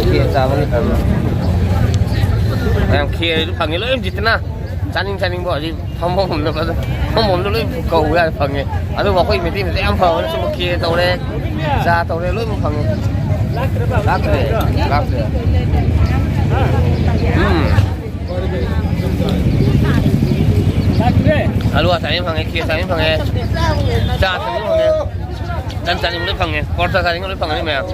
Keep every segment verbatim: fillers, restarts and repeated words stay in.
ꯈꯦꯔ ꯆꯥꯕꯅ ꯐꯕ꯫ ꯃꯌꯥꯝ ꯈꯦꯔꯁꯨ ꯐꯪꯉꯦ, ꯂꯣꯏ ꯖꯤꯠꯇꯅ꯫ ꯆꯥꯅꯤꯡ ꯆꯥꯅꯤꯡꯕ ꯍꯧꯖꯤꯛ ꯐꯝꯐꯝꯗ ꯐꯖ-, ꯐꯝꯐꯝꯗ ꯂꯣꯏ ꯀꯧꯕ ꯌꯥꯔꯦ, ꯐꯪꯉꯦ꯫ ꯑꯗꯨꯕꯨ ꯑꯩꯈꯣꯏ ꯃꯩꯇꯩ ꯃꯆꯥ ꯌꯥꯝ ꯐꯕꯅ ꯁꯨꯝ ꯈꯦꯔ ꯇꯧꯔꯦ, ꯆꯥ ꯇꯧꯔꯦ, ꯂꯣꯏꯅꯃꯛ ꯐꯪꯉꯦ꯫ ꯂꯥꯛꯇ꯭ꯔꯦ, ꯂꯥꯛꯇ꯭ꯔꯦ꯫ ꯎꯝ꯫ ꯑꯂꯨ ꯑꯆꯥꯔꯤ ꯐꯪꯉꯦ, ꯈꯦꯔ ꯆꯥꯅꯤꯡ ꯐꯪꯉꯦ, ꯆꯥ ꯊꯛꯅꯤꯡ ꯐꯪꯉꯦ, ꯇꯟ ꯆꯥꯅꯤꯡꯕ ꯂꯣꯏ ꯐꯪꯉꯦ, ꯄꯔꯣꯊꯥ ꯆꯥꯅꯤꯡꯕ ꯂꯣꯏ ꯐꯪꯒꯅꯤ ꯃꯌꯥꯝ꯫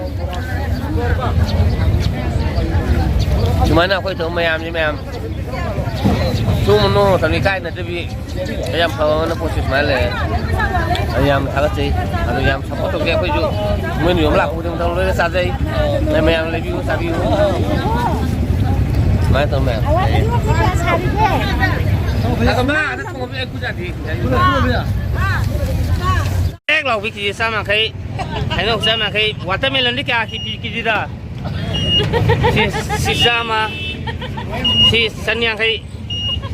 ꯁꯨꯃꯥꯏꯅ ꯑꯩꯈꯣꯏ ꯊꯕꯛ ꯃꯌꯥꯝꯁꯤ ꯃꯌꯥꯝ ꯁꯨꯝ ꯅꯣꯡꯃ ꯃꯇꯝ ꯏꯀꯥꯏꯅꯗꯕꯤ ꯌꯥꯝ ꯐꯕ ꯄꯣꯠꯁꯤ ꯁꯨꯃꯥꯏꯅ ꯂꯩꯔꯦ꯫ ꯑꯩ ꯌꯥꯝ ꯊꯥꯒꯠꯆꯩ꯫ ꯑꯗꯨ ꯌꯥꯝ ꯁꯞꯄꯣꯔꯠ ꯇꯧꯖꯩ ꯑꯩꯈꯣꯏꯁꯨ꯫ ꯃꯣꯏꯅ ꯌꯣꯟꯕ ꯂꯥꯛꯄ ꯈꯨꯗꯤꯡꯃꯛ ꯂꯣꯏꯅ ꯆꯥꯖꯩ꯫ ꯅꯣꯏ ꯃꯌꯥꯝ ꯂꯩꯕꯤꯌꯨ, ꯆꯥꯕꯤꯌꯨ꯫ ꯁꯨꯃꯥꯏꯅ ꯇꯧ ꯃꯌꯥꯝ꯫ ꯑꯋꯥ, ꯑꯗꯨꯒ ꯀꯌꯥ ꯁꯥꯔꯤꯒꯦ? ꯄꯦꯛ ꯂꯥꯎꯕꯤ ꯀꯦꯖꯤ ꯆꯥꯝ ꯌꯥꯡꯈꯩ, ꯍꯩꯅꯧ ꯆꯥꯝ ꯌꯥꯡꯈꯩ, ꯋꯥꯇꯔꯃꯦꯂꯟꯗꯤ ꯀꯌꯥ ꯀꯦ-, ꯀꯦꯖꯤꯗ? ꯁꯤ, ꯁꯤ ꯆꯥꯝꯃ, ꯁꯤ ꯆꯅꯤ ꯌꯥꯡꯈꯩ,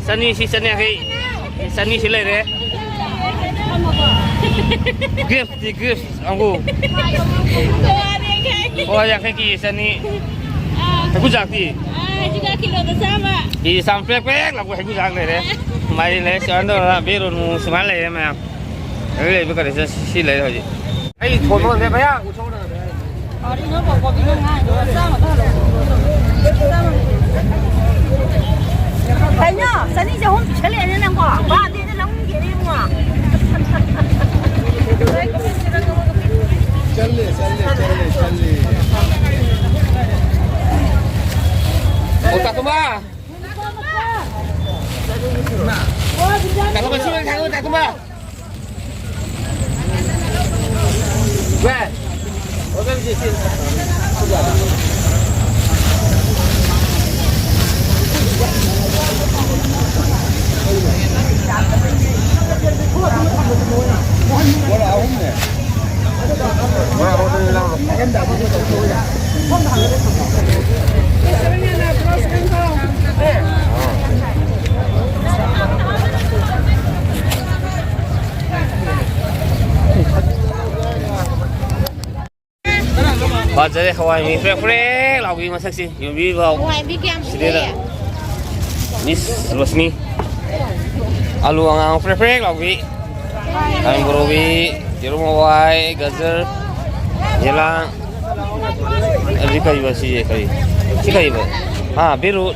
ꯆꯅꯤ, ꯁꯤ ꯆꯅꯤ ꯌꯥꯡꯈꯩ, ꯆꯅꯤ ꯁꯤ ꯂꯩꯔꯦ꯫ ꯒ꯭ꯔꯦꯞꯇꯤ, ꯒ꯭ꯔꯦꯞ, ꯑꯪꯒꯨꯔ꯫ ꯄꯋꯥ ꯌꯥꯡꯈꯩ, ꯀꯦꯖꯤ ꯆꯅꯤ꯫ ꯍꯩꯀꯨꯖꯥꯛꯇꯤ? ꯀꯦꯖꯤ ꯆꯥꯝ ꯄ꯭ꯔꯦꯛ ꯄ꯭ꯔꯦꯛ ꯂꯥꯎꯕ ꯍꯩꯀꯨꯖꯥꯛ ꯂꯩꯔꯦ꯫ ꯃꯥꯏꯔꯦꯟ ꯂꯩꯔꯦ, ꯁꯨꯃꯥꯏꯅ ꯇꯧꯔꯒ ꯕꯦꯔꯣꯟ ꯅꯨꯡ ꯁꯨꯃꯥꯏꯅ ꯂꯩꯔꯦ ꯃꯌꯥꯝ꯫ ꯂꯩ ꯂꯩꯕ ꯀꯔꯤꯁꯦ ꯁꯤ ꯂꯩꯔꯦ ꯍꯧꯖꯤꯛ꯫ ꯑꯩ ꯊꯣꯟꯕ ꯉꯝꯗꯦ ꯃꯌꯥ꯫ ꯀꯩꯅꯣ? ꯆꯅꯤ ꯆꯍꯨꯝ ꯄꯤꯁꯜꯂꯛꯑꯦꯅꯦ ꯅꯪꯕꯣ? ꯕꯥꯗꯤꯗ ꯂꯧꯅꯤꯡꯗꯦꯅꯦ ꯏꯕꯨꯡꯉꯣ꯫ ꯆꯠꯂꯦ, ꯆꯠꯂꯦ, ꯆꯠꯂꯦ, ꯆꯠꯂꯦ꯫ ꯑꯣ, ꯇꯥꯇꯣꯝꯕ! ꯇꯥꯇꯣꯝꯕ, ꯁꯤ ꯑꯣꯏꯅ ꯊꯥꯡꯉꯣ, ꯇꯥꯇꯣꯝꯕ! ꯐꯖꯔꯦ, ꯍꯋꯥꯏ ꯃꯤ ꯄ꯭ꯔꯦꯛ ꯄ꯭ꯔꯦꯛ ꯂꯥꯎ꯫ ꯍꯥꯎꯕꯤ ꯃꯁꯛꯁꯤ ꯌꯣꯟꯕꯤꯔꯤꯕ ꯍꯥꯎ-, ꯍꯋꯥꯏꯕꯤ ꯀꯌꯥꯝ ꯁꯤꯗꯩꯗ ꯄꯨꯔꯛꯑꯦ? ꯃꯤꯁ ꯔꯣꯁꯅꯤ꯫ ꯑꯂꯨ ꯑꯉꯥꯡ ꯄ꯭ꯔꯦꯛ ꯄ꯭ꯔꯦꯛ ꯂꯥꯎꯕꯤ꯫ ꯀꯥꯡꯕꯣꯔꯣꯕꯤ, ꯌꯦꯔꯨꯝ, ꯍꯋꯥꯏ, ꯒꯖꯔ, ꯌꯦꯂꯥꯡ꯫ ꯑꯗꯨꯗꯤ ꯀꯔꯤꯕ ꯁꯤꯁꯦ? ꯀꯔꯤ? ꯁꯤ ꯀꯔꯤꯕ? ꯑꯥ, ꯕꯤꯔꯨꯠ꯫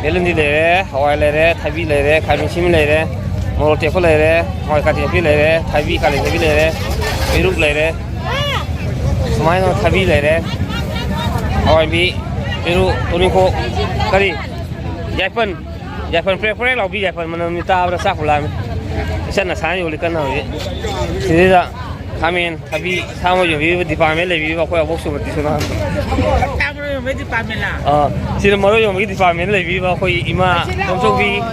ꯕꯦꯂꯟꯗꯤ ꯂꯩꯔꯦ, ꯍꯋꯥꯏ ꯂꯩꯔꯦ, ꯊꯕꯤ ꯂꯩꯔꯦ, ꯈꯥꯃꯦꯟ ꯑꯁꯤꯟꯕꯤ ꯂꯩꯔꯦ, ꯃꯣꯔꯣꯛ ꯑꯇꯦꯛꯄ ꯂꯩꯔꯦ, ꯍꯋꯥꯏ ꯀꯥꯂꯤ ꯊꯕꯤ ꯂꯩꯔꯦ, ꯊꯕꯤ ꯀꯥꯂꯤ ꯊꯕꯤ ꯂꯩꯔꯦ, ꯕꯤꯔꯨꯠ ꯂꯩꯔꯦ꯫ ꯁꯨꯃꯥꯏꯅ ꯊꯕꯤ ꯂꯩꯔꯦ꯫ ꯍꯋꯥꯏꯕꯤ, ꯄꯦꯔꯨ, ꯇꯨꯅꯤꯡꯈꯣꯛ, ꯀꯔꯤ? ꯌꯥꯏꯄꯟ꯫ ꯌꯥꯏꯄꯟ ꯄ꯭ꯔꯦꯛ ꯄ꯭ꯔꯦꯛ ꯂꯥꯎꯕꯤ, ꯌꯥꯏꯄꯟ ꯃꯅꯝ ꯇꯥꯕꯗ ꯆꯥꯛꯄꯨ ꯂꯥꯝꯃꯤ꯫ ꯏꯆꯟ ꯑꯁꯥꯅ ꯌꯣꯜꯂꯤ ꯀꯟꯅ ꯍꯧꯖꯤꯛ꯫ ꯁꯤꯗꯩꯗ ꯈꯥꯃꯦꯟ, ꯊꯕꯤ, ꯁꯥ ꯃꯔꯣꯏ ꯌꯣꯟꯕꯤꯔꯤꯕ department ꯂꯩꯕꯤꯔꯤꯕ ꯑꯩꯈꯣꯏ ꯑꯕꯣꯛ ꯁꯨꯃꯇꯤꯁꯅ꯫ ꯁꯥ ꯃꯔꯣꯏ ꯌꯣꯟꯕꯒꯤ department ꯂꯥ? ꯑꯥ, ꯁꯤꯗ ꯃꯔꯣꯏ ꯌꯣꯟꯕꯒꯤ department ꯂꯩꯕꯤꯔꯤꯕ ꯑꯩꯈꯣꯏ ꯏꯃꯥ ꯇꯣꯝꯆꯧꯕꯤ꯫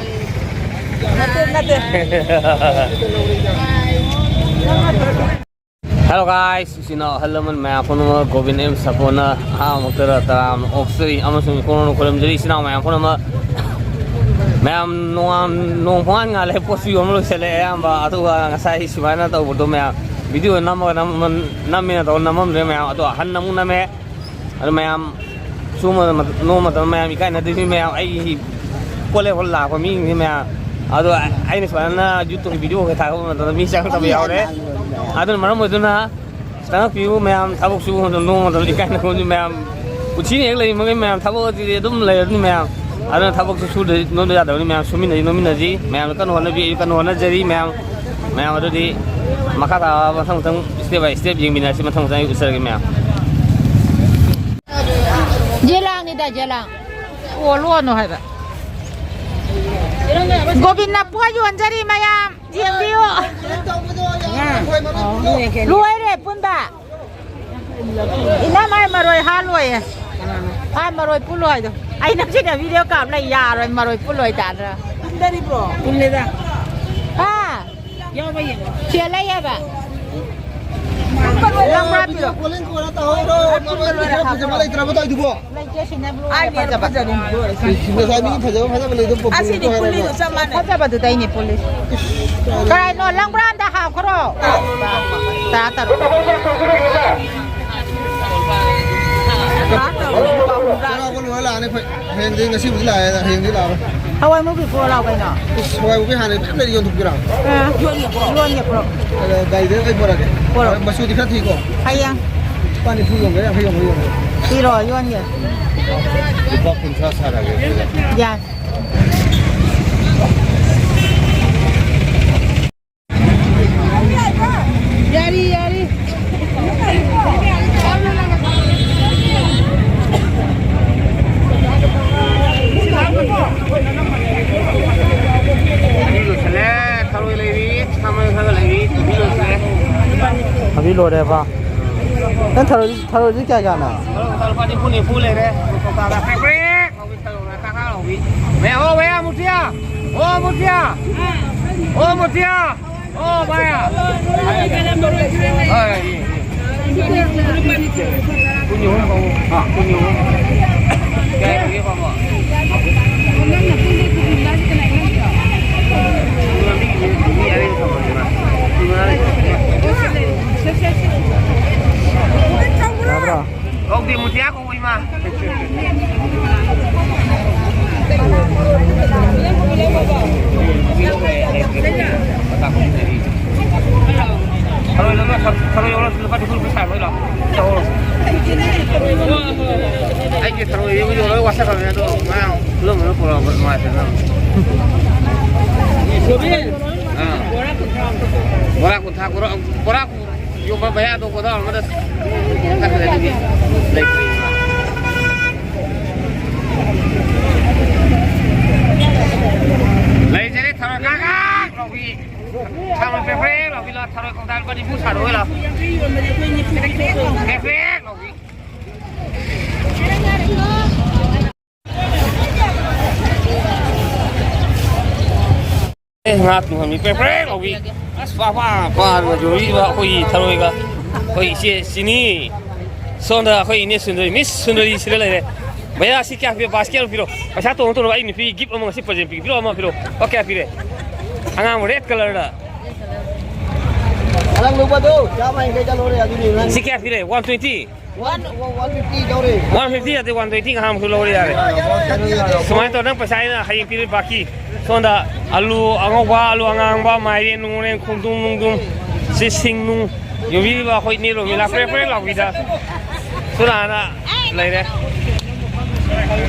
ꯅꯠꯇꯦ, ꯅꯠꯇꯦ꯫ Hello guys, ꯏꯆꯤꯟ ꯏꯅꯥꯎ ꯑꯍꯜ ꯂꯃꯟ ꯃꯌꯥꯝ ꯄꯨꯝꯅꯃꯛ, ꯒꯣꯕꯤꯟ ꯑꯦꯝ ꯁꯥꯄꯣꯟꯅ ꯑꯍꯥꯟꯕꯃꯛꯇꯗ ꯇꯔꯥꯝꯅ ꯑꯣꯛꯆꯔꯤ ꯑꯃꯁꯨꯡ ꯏꯀꯣꯟꯅ ꯈꯨꯔꯨꯝꯖꯔꯤ꯫ ꯏꯆꯤꯟ ꯏꯅꯥꯎ ꯃꯌꯥꯝ ꯄꯨꯝꯅꯃꯛ, ꯃꯌꯥꯝ ꯅꯣꯡꯉꯥꯟ-, ꯅꯣꯡ ꯄꯣꯉꯥꯟ ꯉꯥꯜꯂꯦ, ꯄꯣꯠꯁꯨ ꯌꯣꯟꯕ ꯂꯣꯏꯁꯤꯜꯂꯦ ꯑꯌꯥꯝꯕ꯫ ꯑꯗꯨꯒ ꯉꯁꯥꯏ ꯁꯨꯃꯥꯏꯅ ꯇꯧꯕꯗꯣ ꯃꯌꯥꯝ video ꯅꯝꯃꯒ ꯅꯝꯃ-, ꯅꯝꯃꯦꯅ ꯇꯧꯔ ꯅꯝꯃꯝꯗ꯭ꯔꯦ ꯃꯌꯥꯝ, ꯑꯗꯣ ꯑꯍꯟ ꯑꯃꯨꯛ ꯅꯝꯃꯦ꯫ ꯑꯗꯨ ꯃꯌꯥꯝ ꯁꯨꯝꯕ ꯃꯇꯝ, ꯅꯣꯡꯃ ꯃꯇꯝꯗ ꯃꯌꯥꯝ ꯏꯀꯥꯏꯅꯗꯣꯏꯅꯤ ꯃꯌꯥꯝ꯫ ꯑꯩꯒꯤ ꯄꯣꯠ ꯂꯩꯕ ꯂꯥꯛꯄ ꯃꯤꯁꯤꯡꯁꯦ ꯃꯌꯥꯝ, ꯑꯗꯣ ꯑꯩꯅ ꯁꯨꯃꯥꯏꯅ YouTube video ꯀꯩ ꯊꯥꯒꯠꯄ ꯃꯇꯝꯗ ꯃꯤ ꯆꯪꯉꯛꯇꯕ ꯌꯥꯎꯔꯦ꯫ ꯑꯗꯨꯅ ꯃꯔꯝ ꯑꯣꯏꯗꯨꯅ ꯈꯤꯇꯪ ꯄꯤꯌꯨ ꯃꯌꯥꯝ, ꯊꯕꯛ ꯁꯨꯕ ꯃꯇꯝꯗ ꯅꯣꯡꯃ ꯃꯇꯝꯗ ꯏꯀꯥꯏꯅ ꯈꯨꯝꯁꯨ ꯃꯌꯥꯝ꯫ ꯎꯆꯤꯅ ꯍꯦꯛ ꯂꯩꯃꯉꯩ ꯃꯌꯥꯝ ꯊꯕꯛ ꯑꯁꯤꯗꯤ ꯑꯗꯨꯝ ꯂꯩꯔꯅꯤ ꯃꯌꯥꯝ꯫ ꯑꯗꯨꯅ ꯊꯕꯛꯁꯨ ꯁꯨꯗ꯭ꯔꯗꯤ ꯅꯣꯝꯗ ꯌꯥꯗꯕꯅꯤ ꯃꯌꯥꯝ, ꯁꯨꯃꯤꯟꯅꯁꯤ ꯅꯣꯝꯃꯤꯟꯅꯁꯤ꯫ ꯃꯌꯥꯝꯅ ꯀꯟꯅ ꯍꯣꯠꯅꯕꯤ, ꯑꯩꯁꯨ ꯀꯟꯅ ꯍꯣꯠꯅꯖꯔꯤ ꯃꯌꯥꯝ꯫ ꯃꯌꯥꯝ ꯑꯗꯨꯗꯤ ꯃꯈꯥ ꯇꯥꯕ ꯃꯊꯪ ꯃꯊꯪ step by step ꯌꯦꯡꯃꯤꯟꯅꯔꯁꯤ, ꯃꯊꯪ ꯃꯊꯪ ꯑꯩ ꯎꯠꯆꯔꯒꯦ ꯃꯌꯥꯝ꯫ ꯖꯦꯂꯥꯡꯅꯤꯗ, ꯖꯦꯂꯥꯡ꯫ ꯑꯣ, ꯂꯣꯟꯅꯣ ꯍꯥꯏꯕ꯫ ꯒꯣꯕꯤꯟꯗ ꯄꯣꯠ ꯌꯣꯟꯖꯔꯤ ꯃꯌꯥꯝ, ꯌꯦꯡꯕꯤꯌꯨ꯫ ꯂꯣꯏꯔꯦ ꯄꯨꯟꯕ꯫ ꯏꯅꯝꯃ ꯃꯔꯣꯏ ꯍꯥ ꯂꯣꯏꯌꯦ꯫ ꯍꯥ ꯃꯔꯣꯏ ꯄꯨꯜꯂꯣꯏꯗꯣ꯫ ꯑꯩ ꯅꯪꯁꯤꯗ video ꯀꯥꯞ ꯂꯩ ꯌꯥꯔꯣꯏ, ꯃꯔꯣꯏ ꯄꯨꯜꯂꯣꯏ ꯇꯥꯗ꯭ꯔꯥ? ꯄꯨꯟꯗꯔꯤꯕ꯭ꯔꯣ? ꯄꯨꯜꯂꯦꯗ꯫ ꯍꯥ? ꯌꯥꯎꯕ ꯌꯦꯡꯉꯣ꯫ ꯁꯦ ꯂꯩꯌꯦꯕ꯫ ꯂꯪꯕ꯭ꯔꯥ ꯄꯤꯔꯣ? ꯀꯣꯂꯤꯡ ꯀꯣꯟꯅ ꯇꯧꯍꯧꯔꯣ꯫ ꯃꯔꯣꯏ ꯈꯔ ꯐꯖꯕ ꯂꯩꯇ꯭ꯔꯕ ꯇꯧꯏꯗꯨꯕꯣ? ꯂꯩꯇꯦ, ꯁꯤꯅ ꯂꯣꯏꯔꯦ ꯐꯖꯕ꯫ ꯉꯁꯥꯏ ꯃꯤꯒꯤ ꯐꯖꯕ ꯐꯖꯕ ꯂꯩꯗꯣ ꯄꯨꯕꯤꯔꯣ ꯑꯁꯤꯗꯤ ꯍꯥꯏꯔꯣ꯫ ꯄꯨꯜꯂꯤꯗꯣ ꯆꯞ ꯃꯥꯟꯅꯩ꯫ ꯐꯖꯕꯗꯨꯗꯩꯅꯦ ꯄꯨꯜꯂꯤꯁꯦ꯫ ꯀꯔꯥꯏꯅꯣ? ꯂꯪꯕ꯭ꯔꯥ ꯑꯝꯗ ꯍꯥꯞꯈ꯭ꯔꯣ꯫ ꯇꯔꯥ ꯇꯔꯨꯛ꯫ ꯇꯔꯥ ꯇꯔꯨꯛ꯫ ꯃꯥꯅꯦ, ꯑꯩꯈꯣꯏ ꯍꯌꯦꯡꯗꯤ, ꯉꯁꯤꯕꯨꯗꯤ ꯂꯥꯛꯑꯦ, ꯍꯌꯦꯡꯗꯤ ꯂꯥꯛꯑꯔꯣꯏ꯫ ꯍꯋꯥꯏ ꯃꯨꯕꯤ ꯄꯨꯔꯛꯑꯣ ꯂꯥꯛꯑꯣ ꯀꯩꯅꯣ꯫ ꯏꯁ, ꯍꯋꯥꯏ ꯃꯨꯕꯤ ꯍꯥꯟꯅ ꯃꯌꯥꯝ ꯂꯩꯔꯤ, ꯌꯣꯟꯊꯣꯛꯄꯤꯔꯣ? ꯑ, ꯌꯣꯟꯒꯦ, ꯄꯨꯔꯛꯑꯣ꯫ ꯑꯗ ꯒꯥꯔꯤꯗ ꯑꯩ ꯄꯨꯔꯛꯑꯒꯦ꯫ ꯄꯨꯔꯛꯑꯣ꯫ ꯃꯆꯨꯗꯤ ꯈꯔ ꯊꯤꯀꯣ꯫ ꯍꯌꯦꯡ꯫ ꯂꯨꯄꯥ ꯅꯤꯐꯨ ꯌꯣꯟꯒꯦ, ꯌꯥꯡꯈꯩ ꯌꯣꯟꯒꯦ, ꯌꯣꯟꯒꯦ꯫ ꯄꯤꯔꯣ, ꯌꯣꯟꯒꯦ꯫ ꯂꯨꯄꯥ ꯀꯨꯟꯊ꯭ꯔꯥ ꯁꯥꯔꯒꯦ ꯑꯗꯨꯗꯤ꯫ ꯌꯥꯏ꯫ ꯌꯥꯔꯤ, ꯌꯥꯔꯤ꯫ ꯊꯕꯤ ꯂꯣꯏꯁꯜꯂꯦ, ꯊꯔꯣꯏ ꯂꯩꯔꯤ, ꯁꯥ ꯃꯔꯣꯏ ꯈꯔꯒ ꯂꯩꯔꯤ, ꯊꯕꯤ ꯂꯣꯏꯁꯜꯂꯦ꯫ ꯊꯕꯤ ꯂꯣꯏꯔꯦꯕ꯫ ꯅꯪ ꯊꯔꯣꯏꯗꯤ, ꯊꯔꯣꯏꯗꯤ ꯀꯌꯥ ꯀꯌꯥꯅꯣ? ꯊꯔꯣꯏ ꯂꯨꯄꯥ ꯅꯤꯐꯨ, ꯅꯤꯐꯨ ꯂꯩꯔꯦ, ꯀꯧꯇꯥꯗ ꯄ꯭ꯔꯦꯛ ꯄ꯭ꯔꯦꯛ꯫ ꯃꯌꯥꯝ, ꯑꯣ, ꯃꯌꯥꯝ, ꯃꯨꯊꯤꯌꯥ! ꯑꯣ, ꯃꯨꯊꯤꯌꯥ! ꯑꯣ, ꯃꯨꯊꯤꯌꯥ! ꯑꯣ, ꯚꯥꯏ! ꯍꯣꯏ, ꯌꯦ, ꯌꯦ꯫ ꯀꯨꯟ ꯑꯍꯨꯝ ꯐꯥꯎ꯫ ꯑꯥ, ꯀꯨꯟ ꯑꯍꯨꯝ꯫ ꯀꯌꯥ ꯌꯧꯒꯦ ꯄꯥꯝꯃꯣ? ꯌꯥꯕ꯭ꯔꯣ? ꯀꯧꯗꯦ, ꯃꯨꯊꯤꯌꯥ ꯀꯧ, ꯏꯃꯥ꯫ ꯊꯔꯣꯏ ꯂꯧꯔꯣ, ꯊꯔꯣꯏ ꯂꯧꯔꯣ, ꯂꯨꯄꯥ ꯅꯤꯐꯨ ꯅꯤꯐꯨ ꯁꯥꯏ ꯂꯣꯏ ꯂꯥꯎ꯫ ꯂꯧꯍꯧꯔꯣ꯫ ꯑꯩꯒꯤ ꯊꯔꯣꯏ ꯌꯣꯜꯂꯒ ꯋꯥꯁꯛꯈ꯭ꯔꯕꯅꯦ, ꯑꯗꯣ ꯉꯔꯥꯡ ꯈꯨꯂꯪ ꯑꯃ ꯄꯨꯔꯛꯑꯕ ꯅꯨꯡꯉꯥꯏꯇꯗꯅ꯫ ꯑꯥ꯫ ꯕꯣꯔꯥ ꯀꯨꯟꯊ꯭ꯔꯥ, ꯕꯣꯔꯥ, ꯕꯣꯔꯥ ꯀꯨꯟꯊ꯭ꯔꯥ ꯄꯨꯔꯛꯑꯣ, ꯕꯣꯔꯥ ꯌꯣꯟꯕ ꯃꯌꯥꯗꯣ ꯒꯣꯗꯥꯎꯟ ꯑꯃꯗ ꯂꯩꯇ꯭ꯔꯦ꯫ ꯂꯩꯖꯔꯦ, ꯊꯔꯣꯏ ꯀꯥꯡ ꯀꯥꯡ ꯂꯥꯎꯕꯤ꯫ ꯊꯔꯣꯏ ꯄ꯭ꯔꯦꯛ ꯄ꯭ꯔꯦꯛ ꯂꯥꯎꯕꯤ ꯂꯥꯎ, ꯊꯔꯣꯏ ꯀꯧꯇꯥ ꯂꯨꯄꯥ ꯅꯤꯐꯨ ꯁꯥꯔꯛꯑꯣ ꯂꯥꯎ꯫ ꯄ꯭ꯔꯦꯛ ꯄ꯭ꯔꯦꯛ ꯂꯥꯎꯕꯤ꯫ ꯑꯦ, ꯉꯥ ꯇꯨꯡꯍꯟꯕꯤ ꯄ꯭ꯔꯦꯛ ꯄ꯭ꯔꯦꯛ ꯂꯥꯎꯕꯤ꯫ ꯑꯁ, ꯄꯥ, ꯄꯥ, ꯄꯥꯗꯅ ꯌꯣꯜꯂꯤꯕ ꯑꯩꯈꯣꯏꯒꯤ ꯊꯔꯣꯏꯒ ꯑꯩꯈꯣꯏ ꯏꯆꯦ ꯆꯤꯅꯤ꯫ ꯁꯣꯝꯗ ꯑꯩꯈꯣꯏ ꯏꯅꯦ ꯁꯨꯟꯗꯔꯤ, ꯃꯤꯁ ꯁꯨꯟꯗꯔꯤ ꯁꯤꯗ ꯂꯩꯔꯦ꯫ ꯚꯩꯌꯥ, ꯁꯤ ꯀꯌꯥ ꯄꯤꯕ? ꯕꯥꯁꯀꯦꯠ ꯑꯃ ꯄꯤꯔꯣ꯫ ꯄꯩꯁꯥ ꯇꯣꯡꯉ ꯇꯣꯡꯉꯒ ꯑꯩ ꯅꯨꯄꯤ ꯒꯤꯐ ꯑꯃ ꯉꯁꯤ ꯄ꯭ꯔꯖꯦꯟ ꯄꯤꯒꯦ꯫ ꯄꯤꯔꯣ, ꯑꯃ ꯄꯤꯔꯣ꯫ ꯑꯣ, ꯀꯌꯥ ꯄꯤꯔꯦ? ꯑꯉꯥꯡꯕ ꯔꯦꯗ ꯀꯂꯔꯗ꯫ ꯑꯉꯥꯡꯕꯗꯣ ꯆꯥꯝꯃ ꯌꯥꯡꯈꯩꯗ ꯂꯧꯔꯦ, ꯑꯗꯨꯅꯤ ꯅꯪ꯫ ꯁꯤ ꯀꯌꯥ ꯄꯤꯔꯦ? One twenty. ꯋꯥꯟ ꯐꯤꯐꯇꯤ ꯌꯥꯗꯦ, ꯋꯥꯟ ꯇ꯭ꯋꯦꯟꯇꯤ ꯉꯥꯏꯍꯥꯛ ꯑꯃꯁꯨ ꯂꯧꯔꯦ, ꯌꯥꯔꯦ꯫ ꯁꯨꯃꯥꯏꯅ ꯇꯧꯔ ꯅꯪ ꯄꯩꯁꯥ ꯑꯩꯅ ꯍꯌꯦꯡ ꯄꯤꯔꯤ ꯕꯥꯀꯤ꯫ ꯁꯣꯝꯗ ꯑꯂꯨ ꯑꯉꯧꯕ, ꯑꯂꯨ ꯑꯉꯥꯡꯕ, ꯃꯥꯏꯔꯦꯟ ꯅꯨꯡꯔꯦꯟ, ꯈꯣꯡꯗ꯭ꯔꯨꯝ ꯅꯨꯡꯗ꯭ꯔꯨꯝ, ꯁꯤ ꯁꯤꯡ ꯅꯨꯡ ꯌꯣꯟꯕꯤꯔꯤꯕ ꯑꯩꯈꯣꯏ ꯏꯅꯦ ꯔꯣꯃꯤꯂꯥ ꯄ꯭ꯔꯦꯛ ꯄ꯭ꯔꯦꯛ ꯂꯥꯎꯕꯤꯗ ꯁꯨꯅꯥꯅ ꯂꯩꯔꯦ꯫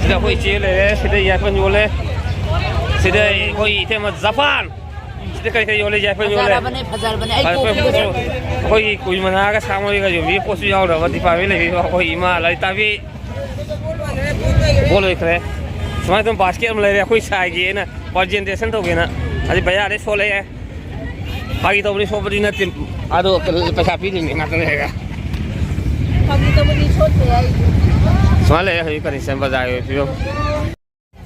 ꯁꯤꯗ ꯑꯩꯈꯣꯏ ꯏꯆꯦ ꯂꯩꯔꯦ, ꯁꯤꯗ ꯌꯥꯏꯄꯟ ꯌꯣꯜꯂꯦ꯫ ꯁꯤꯗ ꯑꯩꯈꯣꯏ ꯏꯇꯩꯃ ꯖꯄꯥꯟ꯫ ꯁꯤꯗ ꯀꯔꯤ ꯀꯔꯤ ꯌꯣꯜꯂꯤ? ꯌꯥꯏꯐ ꯌꯣꯜꯂꯦ꯫ ꯐꯖꯔꯕꯅꯦ, ꯐꯖꯔꯕꯅꯦ꯫ ꯑꯩ ꯐꯔꯦ, ꯐꯔꯦ, ꯀꯣꯛ ꯐꯔꯦ꯫ ꯑꯩꯈꯣꯏꯒꯤ ꯀꯨꯏ ꯃꯅꯥꯒ ꯁꯥ ꯃꯔꯣꯏꯒ ꯌꯣꯟꯕꯤ ꯄꯣꯠꯁꯨ ꯌꯥꯎꯔꯕ ꯗꯤꯄꯥꯔꯠꯃꯦꯟ ꯂꯩꯕꯤꯕ ꯑꯩꯈꯣꯏ ꯏꯃꯥ ꯂꯥꯏꯔꯤꯛ ꯇꯥꯕꯤ꯫ ꯄꯣꯠ ꯂꯣꯏꯈ꯭ꯔꯦ꯫ ꯁꯨꯃꯥꯏꯅ ꯑꯗꯨꯝ ꯕꯥꯁꯀꯦꯠ ꯑꯃ ꯂꯩꯔꯦ ꯑꯩꯈꯣꯏ ꯁꯥꯏꯒꯤ ꯑꯩꯅ ꯄ꯭ꯔꯖꯦꯟꯇꯦꯁꯟ ꯇꯧꯒꯦꯅ꯫ ꯑꯗꯩ ꯕꯖꯥꯔꯗꯩ ꯁꯣꯜꯂꯛꯑꯦ꯫ ꯐꯥꯒꯤ ꯇꯧꯕꯅꯤ, ꯁꯣꯛꯄꯗꯤ ꯅꯠꯇꯦ꯫ ꯑꯗꯣ ꯄꯩꯁꯥ ꯄꯤꯗꯣꯏꯅꯤ ꯉꯥꯛꯇꯪ ꯂꯩꯔꯒ꯫ ꯐꯥꯒꯤ ꯇꯧꯕꯅꯤ, ꯁꯣꯠꯇꯦ ꯑꯩ꯫ ꯁꯨꯃꯥꯏꯅ ꯂꯩꯔꯦ ꯍꯧꯖꯤꯛ ꯀꯟꯗꯤꯁꯟ ꯕꯖꯥꯔꯒꯤ ꯐꯤꯕꯝ꯫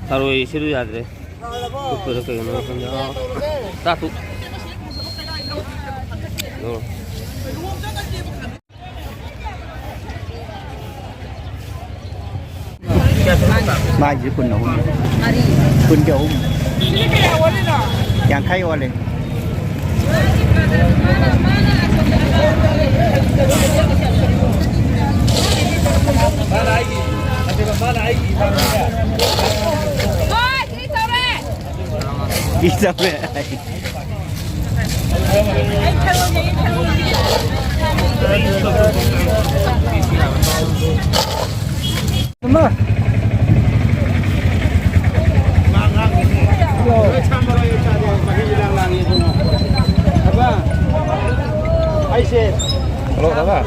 ꯊꯔꯣꯏ ꯁꯤꯔꯨ ꯌꯥꯗ꯭ꯔꯦ꯫ ꯇꯨꯞꯄꯗ ꯀꯩꯅꯣ ꯈꯪꯗꯦ꯫ ꯑꯥ, ꯆꯥꯛ ꯇꯨ-, ꯑꯣ꯫ ꯃꯥꯏꯁꯦ ꯀꯨꯟ ꯑꯍꯨꯝ꯫ ꯀꯨꯟꯒꯤ ꯑꯍꯨꯝ꯫ ꯌꯥꯡꯈꯩ ꯑꯣꯜꯂꯦ꯫ ꯏ ꯆꯥꯎꯔꯦ꯫ ꯍꯜꯂꯣ, ꯗꯥꯗꯥ꯫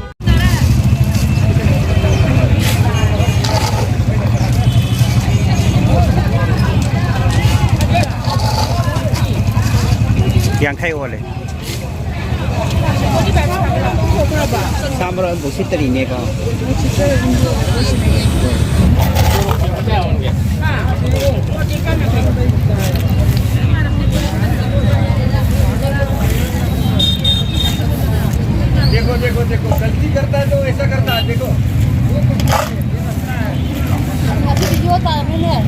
ꯌꯥꯡꯈꯩ ꯑꯣꯜꯂꯦ꯫ ꯁꯥ ꯃꯔꯣꯏ ꯑꯃꯐꯥꯎ ꯁꯤꯠꯇꯔꯤꯅꯦꯀꯣ꯫ देखो, देखो, देखो, गलती करता है तो ऐसा करता है, देखो। अभी वीडियो उतार रहे हैं।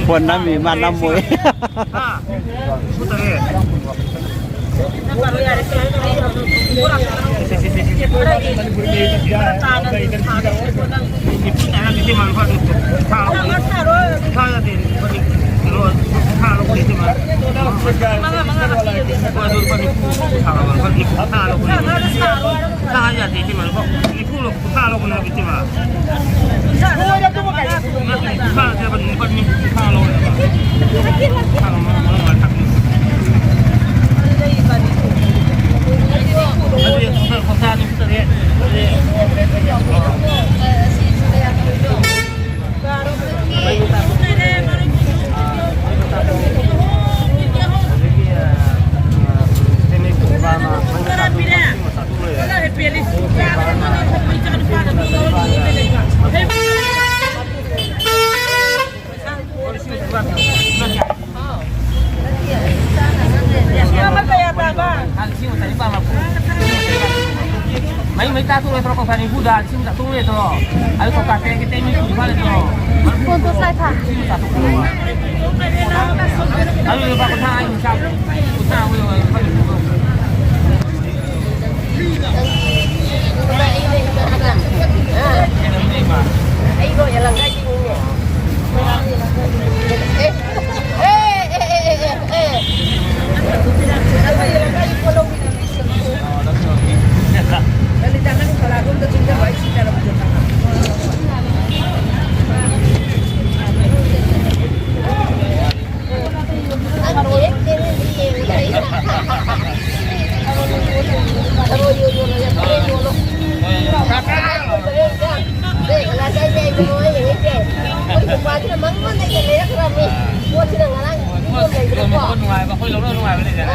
ꯐꯣꯟ ꯅꯝꯃꯤ, ꯃꯥ ꯅꯝꯃꯣꯏ꯫ ꯍꯥ? ꯁꯤ ꯇꯔꯦꯠ꯫ ꯅꯤꯐꯨ ꯇꯔꯥ ꯅꯤꯐꯨ ꯇꯔꯥ ꯅꯤꯐꯨ ꯇꯔꯥ ꯅꯤꯐꯨ ꯇꯔꯥ ꯅꯤꯐꯨ ꯇꯔꯥ ꯌꯥꯗꯦ꯫ ꯀꯩꯅꯣ, ꯊꯥ ꯂꯧꯕꯗꯤ ꯁꯤꯃ꯫ ꯃꯉꯥ, ꯃꯉꯥ ꯍꯥꯞꯄꯤꯔꯒꯦ꯫ ꯍꯣꯏ, ꯑꯗꯨ ꯂꯨꯄꯥ ꯅꯤꯐꯨ ꯁꯥꯔꯣ, ꯂꯨꯄꯥ ꯅꯤꯐꯨ ꯊꯥ ꯂꯧꯕꯅꯦ꯫ ꯁꯥꯔꯣ, ꯁꯥꯔꯣ꯫ ꯊꯥ ꯌꯥꯗꯦ, ꯁꯤꯃ ꯂꯨꯄꯥ ꯅꯤꯐꯨ ꯂꯧ-, ꯀꯨꯟꯊ꯭ꯔꯥ ꯂꯧꯕꯅꯦ ꯍꯥꯏꯕ ꯏꯆꯦꯃ꯫ ꯀꯨꯟꯊ꯭ꯔꯥ ꯂꯧꯕꯅꯦ꯫ ꯅꯠꯇꯦ, ꯀꯨꯟꯊ꯭ꯔꯥ ꯅꯠꯇꯦ, ꯂꯨꯄꯥ ꯅꯤꯐꯨ ꯀꯨꯟꯊ꯭ꯔꯥ ꯂꯧꯋꯦꯕ꯫ ꯀꯨꯟꯊ꯭ꯔꯥ ꯂꯧ-, ꯃꯉꯥ, ꯃꯉꯥ ꯊꯥꯕꯤꯌꯨ꯫ ꯑꯗꯨꯗꯤ ꯀꯨꯟꯊ꯭ꯔꯥ ꯅꯤꯐꯨ ꯇꯔꯦꯠ꯫ ꯑꯗꯨꯗꯤ ꯃꯩ, ꯃꯩ ꯇꯥ ꯇꯣꯛꯂꯦ ꯇꯧꯔꯣ, ꯀꯧꯁꯥ ꯅꯤꯐꯨꯗ ꯂꯤꯁꯤꯡ ꯑꯃ ꯆꯥꯇ꯭ꯔꯨꯛ ꯂꯩ ꯇꯧꯔꯣ꯫ ꯑꯗꯨ ꯀꯧꯁꯥ ꯇꯔꯦꯠꯀꯤ ꯇꯦꯛ ꯃꯤ ꯀꯨꯟ ꯐꯥꯅ ꯇꯧꯔꯣ꯫ ꯐꯣꯟꯗꯣ ꯁ꯭ꯂꯥꯏ ꯊꯥ꯫ ꯂꯤꯁꯤꯡ ꯑꯃ ꯆꯥꯇ꯭ꯔꯨꯛ ꯇꯧꯔꯣ꯫ ꯑꯗꯨ ꯂꯨꯄꯥ ꯀꯨꯟꯊ꯭ꯔꯥ ꯑꯩ ꯆꯥꯕ꯫ ꯀꯨꯟꯊ꯭ꯔꯥ ꯑꯃ ꯂꯧꯔꯣ, ꯂꯨꯄꯥ ꯅꯤꯐꯨ ꯂꯧꯔꯣ꯫ ꯑꯩꯗꯣ ꯌꯥꯂꯪꯒꯥꯏ ꯆꯤꯡꯉꯤꯅꯦ꯫ ꯑꯦ, ꯑꯦ, ꯑꯦ꯫ ꯅꯨꯡꯉꯥꯏꯕ, ꯑꯩꯈꯣꯏ ꯂꯧꯅ ꯅꯨꯡꯉꯥꯏꯕ ꯂꯩꯗꯅ꯫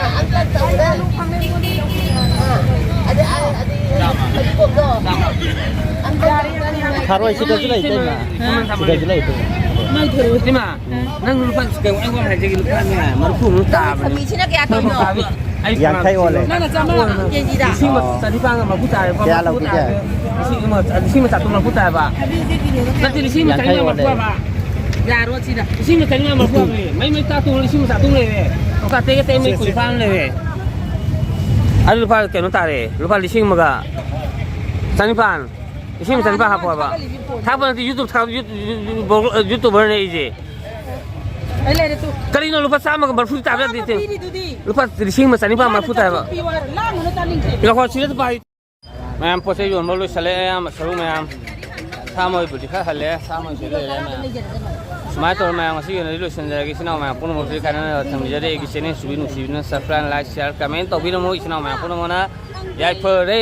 ꯊꯔꯣꯏ ꯁꯤꯗꯁꯨ ꯂꯩ, ꯏꯇꯩꯃ꯫ ꯁꯤꯗꯁꯨ ꯂꯩ, ꯏꯇꯩꯃ꯫ ꯏꯃꯥ, ꯅꯪ ꯂꯨꯄꯥ ꯀꯩꯅꯣ, ꯑꯩ ꯋꯥ ꯍꯥꯏꯖꯒꯦ, ꯂꯨꯄꯥꯅꯦ, ꯃꯔꯤꯐꯨ ꯑꯃ ꯇꯥꯕꯅꯦ꯫ ꯊꯕꯤꯁꯤꯅ ꯀꯌꯥ ꯇꯧꯔꯤꯅꯣ? ꯑꯩ ꯌꯥꯡꯈꯩ ꯑꯣꯜꯂꯦ꯫ ꯅꯪꯅ ꯆꯥꯝꯃꯉꯥ꯫ ꯀꯦꯖꯤꯗ? ꯂꯤꯁꯤꯡ ꯑꯃ ꯑꯣ꯫ ꯆꯅꯤꯄꯥꯟꯒ ꯃꯔꯤꯐꯨ ꯇꯥꯔꯦ, ꯂꯨꯄꯥ ꯀꯌꯥ ꯃꯔꯤꯐꯨ ꯂꯧꯕꯤꯒꯦ? ꯇꯥꯔꯦ꯫ ꯂꯤꯁꯤꯡ ꯑꯃ, ꯂꯤꯁꯤꯡ ꯑꯃ ꯆꯥꯇ꯭ꯔꯨꯛ ꯃꯔꯤꯐꯨ ꯇꯥꯏꯕ꯫ ꯊꯕꯤꯁꯦ ꯀꯤꯂꯣꯗ ꯀꯌꯥ ꯅꯠꯇꯦ, ꯂꯤꯁꯤꯡ ꯑꯃ ꯆꯅꯤꯄꯥꯟ ꯌꯥꯡꯈꯩ ꯃꯔꯤꯐꯨ ꯑꯣꯜꯂꯦ꯫ ꯍꯥꯏꯕ꯫ ꯌꯥꯔꯣ ꯁꯤꯗ꯫ ꯂꯤꯁꯤꯡ ꯑꯃ ꯆꯅꯤꯄꯥꯟ ꯃꯔꯤꯐꯨ ꯍꯥꯏꯕꯅꯦ꯫ ꯃꯩ ꯃꯩ ꯇꯥꯛꯇꯣꯡ ꯂꯤꯁꯤꯡ ꯑꯃ ꯆꯥꯇ꯭ꯔꯨꯛ ꯂꯩꯔꯦ꯫ ꯂꯨꯄꯥ ꯇꯦꯛ ꯇꯦꯛ ꯃꯩ ꯀꯨꯟꯅꯤꯄꯥꯟ ꯂꯩꯔꯦ꯫ ꯑꯗꯨ ꯂꯨꯄꯥ ꯀꯩꯅꯣ ꯇꯥꯔꯦ, ꯂꯨꯄꯥ ꯂꯤꯁꯤꯡ ꯑꯃꯒ ꯆꯅꯤꯄꯥꯟ꯫ ꯂꯤꯁꯤꯡ ꯑꯃ ꯆꯅꯤꯄꯥꯟ ꯍꯥꯞꯄꯣ ꯍꯥꯏꯕ꯫ ꯊꯥꯒꯠꯂꯤꯁꯤꯕꯣ? ꯊꯥꯒꯠꯄ ꯅꯠꯇꯦ, YouTube ꯊꯥꯒꯠ-, YouTube, YouTube, YouTuberꯅꯦ ꯑꯩꯁꯦ꯫ ꯑꯩ ꯂꯩꯔꯦ ꯇꯨ꯫ ꯀꯔꯤꯅꯣ, ꯂꯨꯄꯥ ꯆꯥꯝꯃꯒ ꯃꯔꯤꯐꯨ ꯇꯥꯕ ꯌꯥꯗꯦ, ꯏꯆꯦ꯫ ꯄꯤꯔꯤꯗꯨꯗꯤ꯫ ꯂꯨꯄꯥ ꯂꯤꯁꯤꯡ ꯑꯃ ꯆꯅꯤꯄꯥꯟ ꯃꯔꯤꯐꯨ ꯇꯥꯏꯕ꯫ ꯄꯤꯌꯨ ꯍꯥꯏꯔꯣ? ꯂꯥꯡꯒꯅꯨ, ꯇꯥꯅꯤꯡꯗꯦ꯫ ꯉꯥꯏꯈꯣ, ꯁꯤꯗ ꯄꯥꯏ꯫ ꯃꯌꯥꯝ ꯄꯣꯠ ꯆꯩ ꯌꯣꯟꯕ ꯂꯣꯏꯁꯜꯂꯦ, ꯑꯌꯥꯝꯕ ꯁꯔꯨꯛ ꯃꯌꯥꯝ꯫ ꯁꯥ ꯃꯣꯏꯕꯨꯗꯤ ꯈꯔ ꯍꯜꯂꯦ, ꯁꯥ ꯃꯣꯏꯁꯨ ꯂꯩꯔꯦ ꯃꯌꯥꯝ꯫ ꯁꯨꯃꯥꯏꯅ ꯇꯧꯔ ꯃꯌꯥꯝ ꯉꯁꯤꯒꯤ ꯑꯣꯏꯅꯗꯤ ꯂꯣꯏꯁꯤꯟꯖꯔꯒꯦ꯫ ꯏꯆꯤꯟ ꯏꯅꯥꯎ ꯃꯌꯥꯝ ꯄꯨꯝꯅꯃꯛꯁꯨ ꯀꯥꯏꯅꯅ ꯊꯝꯖꯔꯦ꯫ ꯑꯩꯒꯤ channel ꯁꯨꯕꯤ ꯅꯨꯡꯁꯤꯕꯤꯅ subscribe, like, share, comment ꯇꯧꯕꯤꯔꯝꯃꯨ꯫ ꯏꯆꯤꯟ ꯏꯅꯥꯎ ꯃꯌꯥꯝ ꯄꯨꯝꯅꯃꯛꯅ ꯌꯥꯏꯐꯔꯦ꯫